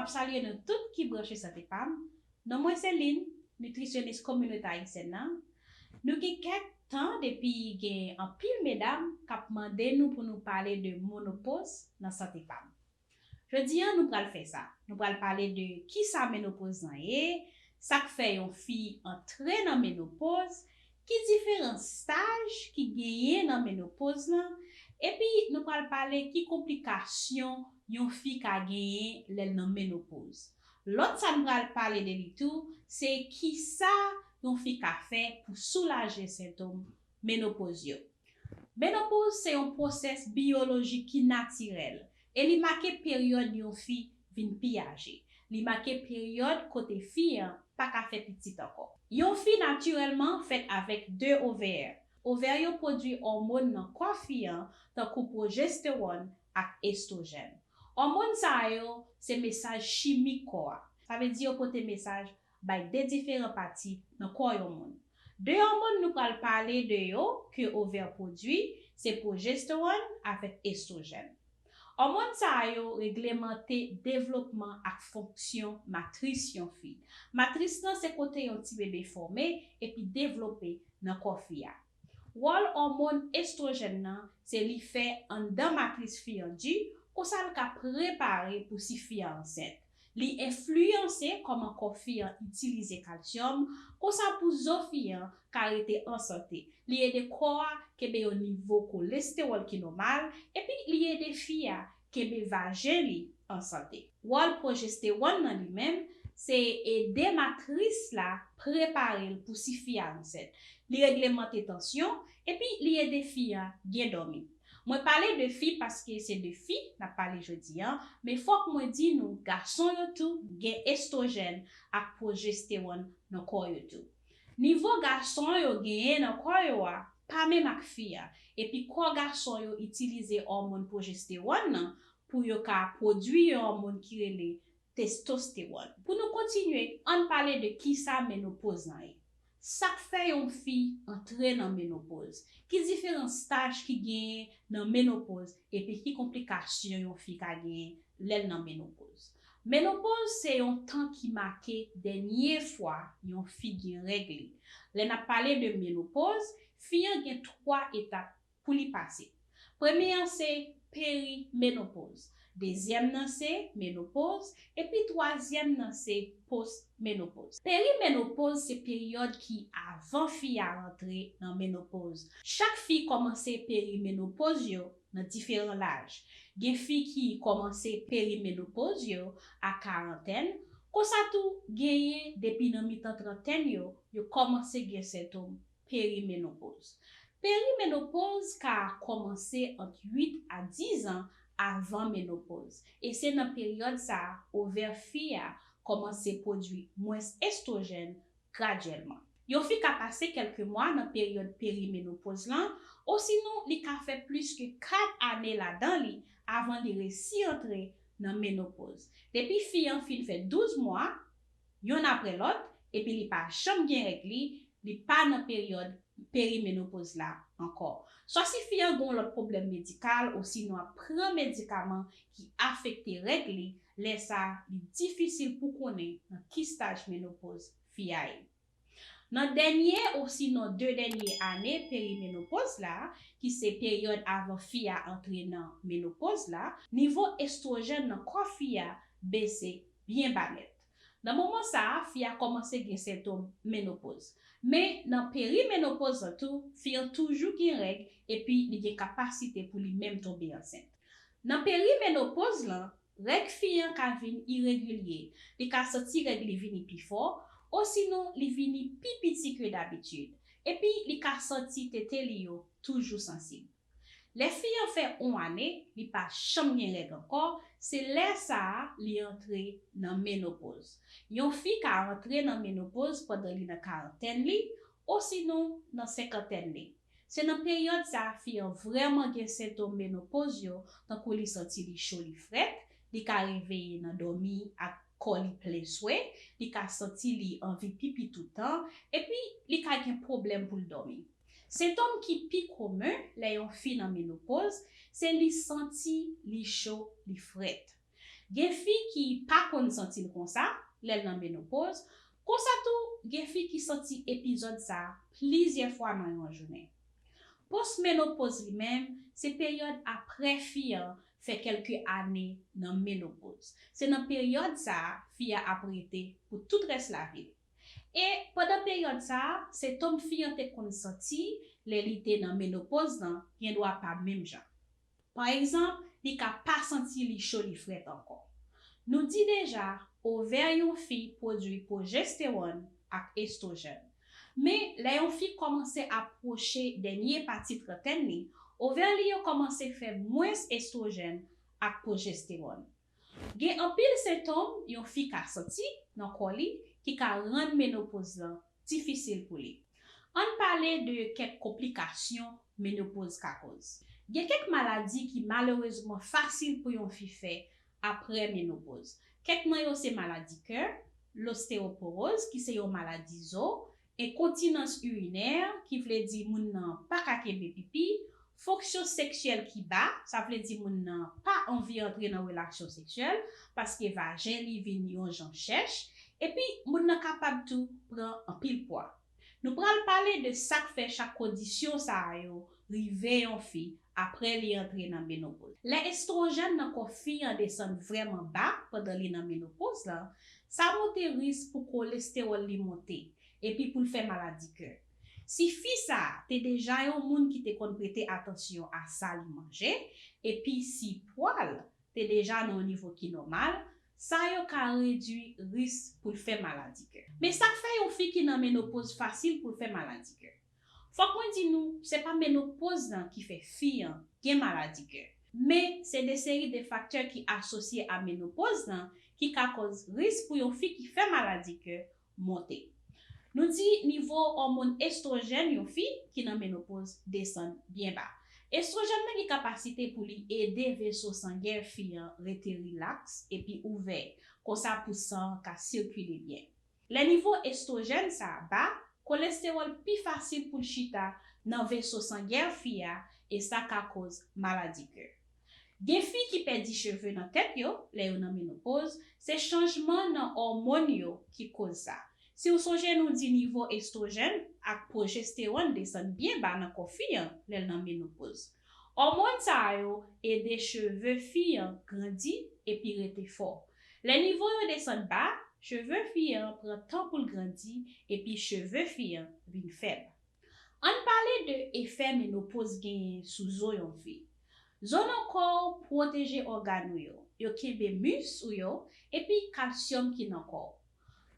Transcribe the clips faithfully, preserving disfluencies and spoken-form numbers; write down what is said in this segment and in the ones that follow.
Salye nou tout ki branche Sante Pam. Non mwen se Lynn, nitrisyonis kominote ayisyèn nan. Nou gen kèk tan depi gen anpil medam k ap mande nou pou nou pale de menopoz nan Sante Pam. Jodi a, nou pral fè sa. Nou pral pale de kisa menopoz lan ye, sa k fè yon fi antre nan menopoz, ki diferan staj ki genyen nan menopoz lan, epi nou pral pale ki konplikasyon yon fi ka genyen lè l nan menopoz. Lòt sa n pral pale de li tou, se kisa yon fi ka fè pou soulaje sentòm menopoz yo. Menopoz se yon pwosès biyolojik ki natirèl e li make peryòd yon fi vin pi aje. Li make peryòd kote fi an pa ka fè pitit ankò. Yon fi natirèlman fèt avèk de ovè. Ovè yo pwodui òmòn nan kò fi an, tankou pwojestewòn ak estwojèn. Òmòn sa yo se mesaj chimik kò a. Sa vle di yo pote mesaj bay de diferan pati nan kò yon moun. De òmòn nou pral pale de yo ke ovè pwodui, se pwojestewòn avèk estwojèn. Òmòn sa yo reglemante devlopman ak fonksyon matris yon fi. Matris lan se kote yon ti bebe fòme epi devlope nan kò fi a. Wòl òmòn estwojèn nan se li fè anndan matris fi an di, konsa l ka prepare pou si fi a ansent. Li enfliyanse kòman kò fi an itilize kalsyòm, konsa pou zo fi an ka rete an sante. Li ede kò a kenbe yon nivo kolestewòl ki nòmal, epi li ede fi a kenbe vajen li an sante. Wòl pwojestewòn nan li menm, se ede matris la prepare l pou si fi a ansent. Li reglemante tansyon, epi li ede fi a byen dòmi. Mwen pale de fi paske se de fi n ap pale jodi a, men fòk mwen di nou gason yo tou gen estwojèn ak pwojestewòn nan kò yo tou. Nivo gason yo genyen nan kò yo a pa menm ak fi a, epi kò gason yo itilize òmòn pwojestewòn nan pou yo ka pwodui yon òmòn ki rele testostewòn. Pou nou kontinye, ann pale de kisa menopoz lan ye. Sa k fè yon fi antre nan menopoz? Ki diferan staj ki genyen nan menopoz epi ki konplikasyon yon fi ka genyen lè l nan menopoz? Menopoz se yon tan ki make dènye fwa yon fi gen règ li. Lè n ap pale de menopoz, fi an gen twa etap pou li pase. Premye an se perimenopoz, dezyèm nan se menopoz, epi twazyèm nan se posmenopoz. Perimenopoz se peryòd ki avan fi a rantre nan menopoz. Chak fi kòmanse perimenopoz yo nan diferan laj. Gen fi ki kòmanse perimenopoz yo a karantèn, konsa tou genyen depi nan mitan trantèn yo, yo kòmanse gen sentòm perimenopoz. Perimenopoz ka kòmanse ant uit a diz an avan menopoz, e se nan peryòd sa a ovè fi a kòmanse pwodui mwens estwojèn gradyèlman. Yon fi ka pase kèlke mwa nan peryòd perimenopoz lan, osinon li ka fè plis ke kat ane ladan li avan li resi antre nan menopoz. Depi fi an fin fè douz mwa, yonn apre lòt, epi li pa janm gen règ li, li pa nan peryòd perimenopoz la ankò. Swa si fi an gen yon lòt pwoblèm medikal osinon ap pran medikaman ki afekte règ li, lè sa a, li difisil pou konnen nan ki staj menopoz fi a ye. Nan dènye osinon de dènye ane perimenopoz la, ki se peryòd avan fi a antre nan menopoz la, nivo estwojèn nan kò fi a bese byen ba nèt. Nan moman sa a, fi a kòmanse gen sentòm menopoz. Men, nan perimenopoz lan tou, fi an toujou gen règ epi li gen kapasite pou li menm tonbe ansent. Nan perimenopoz lan, règ fi an ka vin iregilye, li ka santi règ li vini pi fò, osinon li vini pi piti ke dabitid, epi li ka santi tete li yo toujou sansib. Lè fi an fè yon ane, li pa janm gen règ ankò, se lè sa a li antre nan menopoz. Yon fi ka antre nan menopoz pandan li nan karantèn li, osinon nan senkantèn li. Se nan peryòd sa a fi an vrèman gen sentòm menopoz yo, tankou li santi li cho, li frèt, li ka reveye nan dòmi ak kò li plen swe, li ka santi li anvi pipi toutan, epi li ka gen pwoblèm pou l dòmi. Sentòm ki pi komen lè yon fi nan menopoz, se li santi li cho, li frèt. Gen fi ki pa konn santi l konsa lè l nan menopoz, konsa tou gen fi ki santi epizòd sa a plizyè fwa nan yon jounen. Postmenopoz li menm, se peryòd aprè fi an fè kèlke ane nan menopoz. Se nan peryòd sa a fi a ap rete pou tout rès lavi l. E pandan peryòd sa a, sentòm fi an te konn santi lè li te nan menopoz lan gendwa pa menm jan. Pa egzanp, li ka pa santi li cho li frèt ankò. Nou di deja, ovè yon fi pwodui pwojestewòn ak estwojèn. Men, lè yon fi kòmanse apwoche dènye pati trantèn li, ovè li yo kòmanse fè mwens estwojèn ak pwojestewòn. Gen anpil sentòm yon fi ka santi nan kò li ki ka rann menopoz lan difisil pou li. Ann pale de kèk konplikasyon menopoz ka koz. Gen kèk maladi ki malerezman fasil pou yon fi fè aprè menopoz. Kèk nan yo se maladi kè, losteyoporoz ki se yon maladi zo, enkontinans irinè ki vle di moun nan pa ka kenbe pipi, fonksyon seksyèl ki ba, sa vle di moun nan pa anvi antre nan relasyon seksyèl paske vajen li vin yon jan chèch, epi moun nan kapab tou pran anpil pwa. Nou pral pale de sa k fè chak kondisyon sa a yo rive yon fi aprè li antre nan menopoz. Lè estwojèn nan kò fi an desann vrèman ba pandan li nan menopoz la, sa monte risk pou kolestewòl li monte, epi pou l fè maladi kè. Si fi sa a te deja yon moun ki te konn prete atansyon a sa li manje, epi si pwa l te deja nan yon nivo ki nòmal, sa yo ka redui risk pou l fè maladi kè. Men sa k fè yon fi ki nan menopoz fasil pou l fè maladi kè? Fòk mwen di nou, se pa menopoz lan ki fè fi an gen maladi kè. Men, se de seri de faktè ki asosye a menopoz lan ki ka koz risk pou yon fi ki fè maladi kè monte. Nou di nivo òmòn estwojèn yon fi ki nan menopoz desann byen ba. Estwojèn nan gen kapasite pou li ede veso sangen fi an rete rilaks epi ouvè, konsa pou san an ka sikile byen. Lè nivo estwojèn sa a ba, kolestewòl pi fasil pou l chita nan veso sangen fi a, e sa ka koz maladi kè. Gen fi ki pèdi cheve nan tèt yo lè yo nan menopoz, se chanjman nan òmòn yo ki koz sa. Si w sonje nou di nivo estwojèn ak pwojestewòn desann byen ba nan kò fi an lè l nan menopoz. Òmòn sa a yo ede cheve fi an grandi epi rete fò. Lè nivo yo desann ba, cheve fi an pran tan pou l grandi epi cheve fi an vin fèb. Ann pale de efè menopoz genyen sou zo yon fi. Zo nan kò w pwoteje ògàn ou yo. Yo kenbe mis ou yo epi kalsyòm ki nan kò w.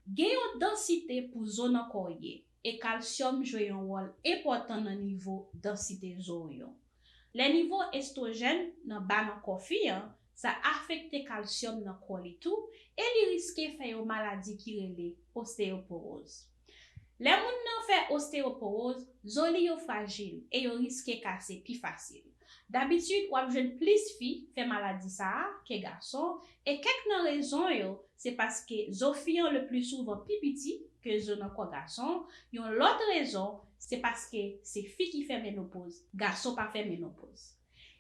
Gen yon dansite pou zo nan kò w ye, e kalsyòm jwe yon wòl enpòtan nan nivo dansite zo w yo. Lè nivo estwojèn nan ba nan kò fi an, sa afekte kalsyòm nan kò li tou, e li riske fè yon maladi ki rele osteyoporoz. Lè moun nan fè osteyoporoz, zo li yo frajil e yo riske kase pi fasil. Dabitid, w ap jwenn plis fi fè maladi sa a ke gason, e kèk nan rezon yo, se paske zo fi an le pli souvan pi piti ke zo nan kò gason. Yon lòt rezon, se paske se fi ki fè menopoz, gason pa fè menopoz.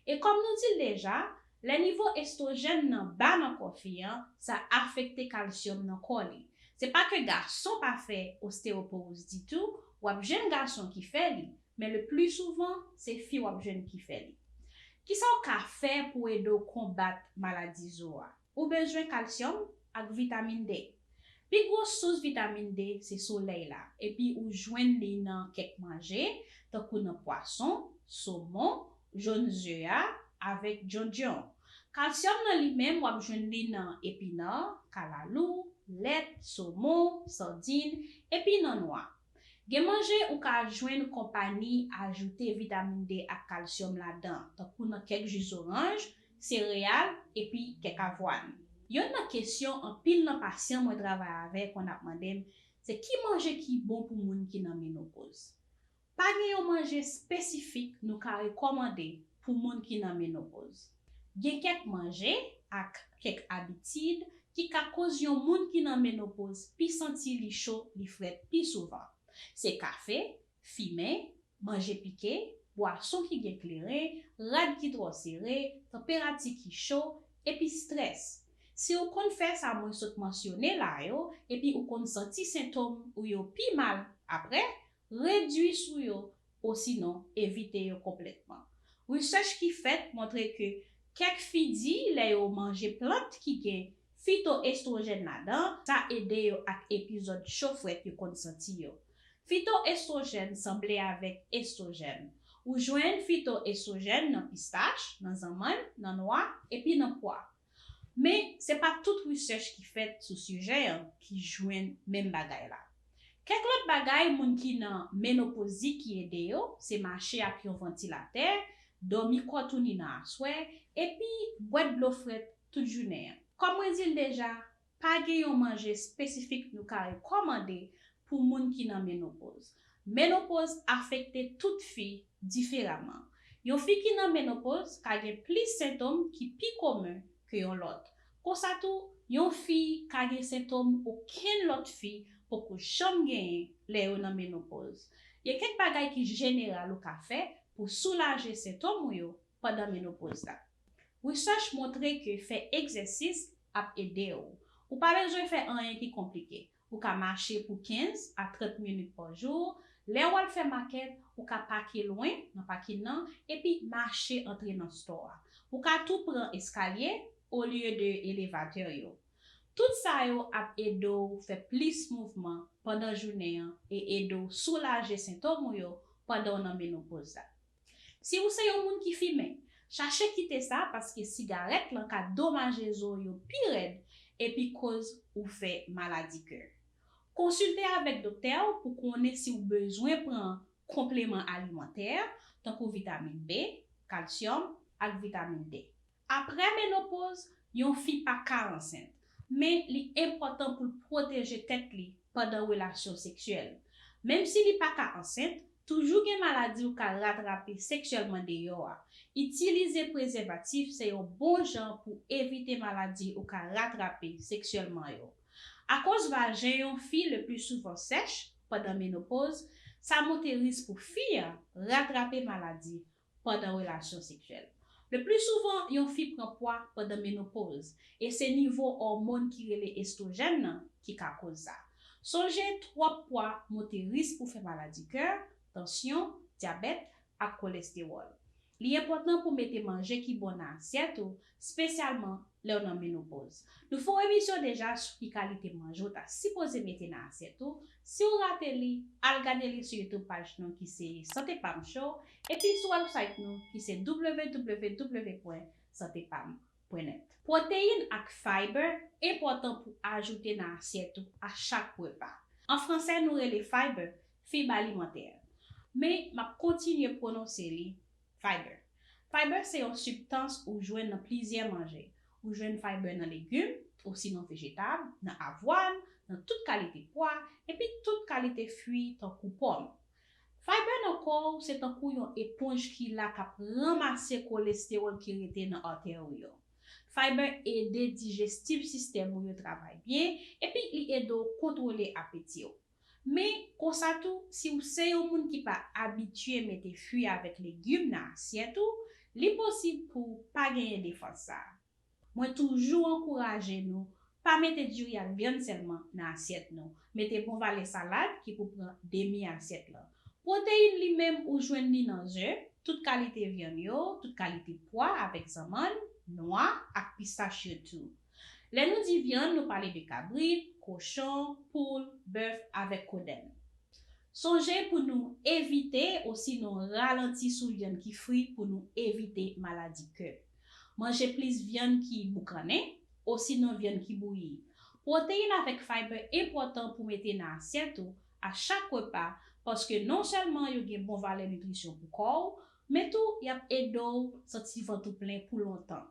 E kòm nou di l deja, lè nivo estwojèn nan ba nan kò fi an, sa afekte kalsyòm nan kò li. Se pa ke gason pa fè osteyoporoz ditou, w ap jwenn gason ki fè li, men le pli souvan, se fi w ap jwenn ki fè li. Kisa w ka fè pou ede w konbat maladi zo a? Ou bezwen kalsyòm ak vitamin D. Pi gwo sous vitamin D se solèy la, epi ou jwenn li nan kèk manje, tankou nan pwason, somon, jòn ze a, avèk djondjon. Kalsyòm nan li menm w ap jwenn li nan epinan, kalalou, lèt, somon, sandin, epi nan nwa. Gen manje ou ka jwenn konpani ajoute vitamin D ak kalsyòm ladan, tankou nan kèk ji zoranj, sereyal, epi kèk avwàn. Yonn nan kesyon anpil nan pasyan mwen travay avèk konn ap mande m, se ki manje ki bon pou moun ki nan menopoz? Pa gen yon manje espesifik nou ka rekòmande pou moun ki nan menopoz. Gen kèk manje ak kèk abitid ki ka koz yon moun ki nan menopoz pi santi li cho, li frèt pi souvan. Se kafe, fimen, manje pike, bwason ki gen kleren, rad ki twò sere, tanperati ki cho, epi estrès. Si w konn fè sa mwen sot mansyone la yo, epi ou konn santi sentòm ou yo pi mal apre, redui sou yo, osinon evite yo konplètman. Resèch ki fèt montre ke kèk fi di lè yo manje plant ki gen fitoestwojèn ladan, sa ede yo ak epizòd cho frèt yo konn santi yo. Fitoestwojèn sanble avèk estwojèn. Ou jwenn fitoestwojèn nan pistach, nan zanmann, nan nwa, epi nan pwa. Men, se pa tout resèch ki fèt sou sijè an ki jwenn menm bagay la. Kèk lòt bagay moun ki nan menopoz di ki ede yo, se mache ak yon vantilatè, dòmi kòtouni nan aswè, epi bwè dlo frèt tout jounen an. Kòm mwen di l deja, pa gen yon manje espesifik nou ka rekòmande pou moun ki nan menopoz. Menopoz afekte tout fi diferaman. Yon fi ki nan menopoz ka gen plis sentòm ki pi komen ke yon lòt. Konsa tou, yon fi ka gen sentòm okenn lòt fi poko janm genyen lè yo nan menopoz. Gen kèk bagay ki jeneral ou ka fè pou soulaje sentòm ou yo pandan menopoz la. Resèch montre ke fè egzèsis ap ede w. Ou pa bezwen fè anyen ki konplike. Ou ka mache pou kenz a trant minit pa jou. Lè w al fè makèt, ou ka pake lwen nan pakin nan epi mache antre nan stò a. Ou ka tou pran eskalye olye de elevatè yo. Tout sa yo ap ede w fè plis mouvman pandan jounen an e ede w soulaje sentòm ou yo pandan w nan menopoz la. Si w se yon moun ki fimen, chache kite sa paske sigarèt lan ka domaje zo w yo pi rèd epi koz ou fè maladi kè. Konsilte avèk doktè w pou konnen si w bezwen pran konpleman alimantè, tankou vitamin B, kalsyòm, ak vitamin D. Apre menopoz, yon fi pa ka ansent, men li enpòtan pou l pwoteje tèt li pandan relasyon seksyèl. Menm si li pa ka ansent, toujou gen maladi ou ka ratrape seksyèlman deyò a. Itilize prezèvatif se yon bon jan pou evite maladi ou ka ratrape seksyèlman yo. Akoz vajen yon fi le pli souvan sèch pandan menopoz, sa monte risk pou fi an ratrape maladi pandan relasyon seksyèl. Le pli souvan, yon fi pran pwa pandan menopoz, e se nivo òmòn ki rele estwojèn nan ki ka koz sa. Sonje, twòp pwa monte risk pou fè maladi kè, tansyon, dyabèt, ak kolestewòl. Li enpòtan pou mete manje ki bon nan asyèt ou, espesyalman lè w nan menopoz. Nou fè yon emisyon deja sou ki kalite manje w ta sipoze mete nan asyèt ou. Si w rate li, al gade li sou YouTube paj nou ki se Sante Pam Show, epi sou website nou ki se w w w pwen sante pam pwen nèt. Pwoteyin ak fiber enpòtan pou ajoute nan asyèt ou a chak repa. An fransè, nou rele fiber fib alimantè. Men, m ap kontinye pwononse li fiber. Fiber se yon sibstans ou jwenn nan plizyè manje. Ou jwenn fiber nan legim, osinon vejetab, nan avwàn, nan tout kalite pwa, epi tout kalite fwi tankou pòm. Fiber nan kò w se tankou yon eponj ki la k ap ranmase kolestewòl ki rete nan atè ou yo. Fiber ede dijestif sistèm ou yo travay byen, epi li ede w kontwole apeti w. Men, konsa tou, si w se yon moun ki pa abitye mete fwi avèk legim nan asyèt ou, li posib pou w pa genyen defans sa a. Mwen toujou ankouraje nou, pa mete diri ak vyann sèlman nan asyèt nou. Mete bon valè salad ki pou pran demi asyèt lan. Pwoteyin li menm ou jwenn li nan ze, tout kalite vyann yo, tout kalite pwa avèk zanmann, nwa ak pistach yo tou. Lè nou di vyann, nou pale de kabrit, kochon, poul, bèf avèk kodenn. Sonje pou nou evite osinon ralanti sou vyann ki fri pou nou evite maladi kè. Manje plis vyann ki boukannen osinon vyann ki bouyi. Pwoteyin avèk fiber enpòtan pou mete nan asyèt ou a chak repa paske non sèlman yo gen bon valè nitrisyon pou kò w, men tou y ap ede w santi vant ou plen pou lontan.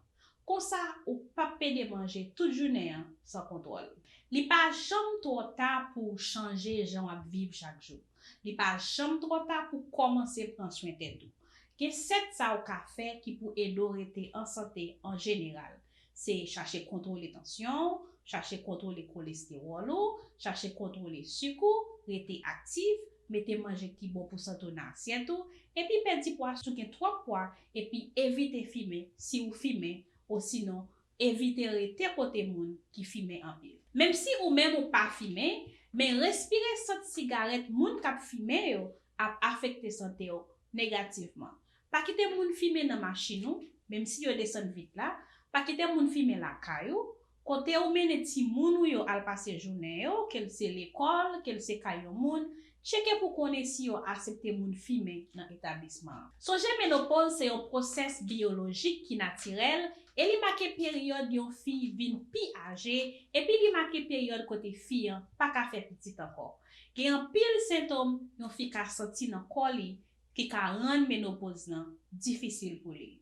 Konsa, ou p ap pede manje tout jounen an san kontwòl. Li pa janm twò ta pou w chanje jan w ap viv chak jou. Li pa janm twò ta pou w kòmanse pran swen tèt ou. Gen sèt sa w ka fè ki pou ede w rete an sante an jeneral. Se chache kontwole tansyon w, chache kontwole kolestewòl ou, chache kontwole sik ou, rete aktif, mete manje ki bon pou sante w nan asyèt ou, epi pèdi pwa si w gen twòp pwa, epi evite fimen si w fimen, osinon evite rete kote moun ki fimen anpil. Menm si ou menm ou pa fimen, men respire sant sigarèt moun k ap fimen yo ap afekte sante w negativman. Pa kite moun fimen nan machin ou, menm si yo desann vit la. Pa kite moun fimen lakay ou. Kote ou mennen timoun ou yo al pase jounen yo, ke l se lekòl, ke l se kay yon moun, tcheke pou konnen si yo aksepte moun fimen nan etablisman an. Sonje menopoz se yon pwosès biyolojik ki natirèl e li make peryòd yon fi vin pi aje, epi li make peryòd kote fi an pa ka fè pitit ankò. Gen anpil sentòm yon fi ka santi nan kò li ki ka rann menopoz lan difisil pou li.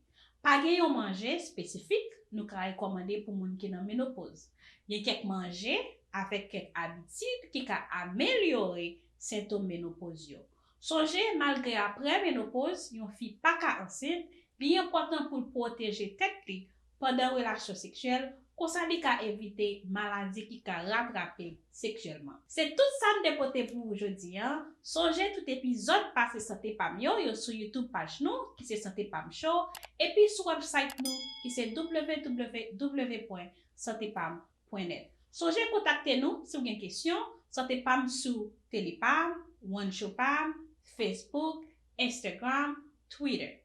Pa gen yon manje espesifik nou ka rekòmande pou moun ki nan menopoz. Gen kèk manje avèk kèk abitid ki ka amelyore sentòm menopoz yo. Sonje, malgre apre menopoz, yon fi pa ka ansent, li enpòtan pou l pwoteje tèt li pandan relasyon seksyèl, konsa li ka evite maladi ki ka ratrape l seksyèlman. Se tout sa m te pote pou ou jodi a. Sonje tout epizòd pase Sante Pam yo, yo sou YouTube paj nou, ki se Sante Pam Show, epi sou website nou, ki se w w w pwen sante pam pwen nèt. Sonje kontakte nou si w gen kesyon, Sante Pam sou Telepam, One Show Pam, Facebook, Instagram, Twitter.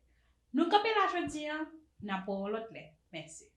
Nou kanpe la jodi a, n ap wè w lòt lè. Mèsi.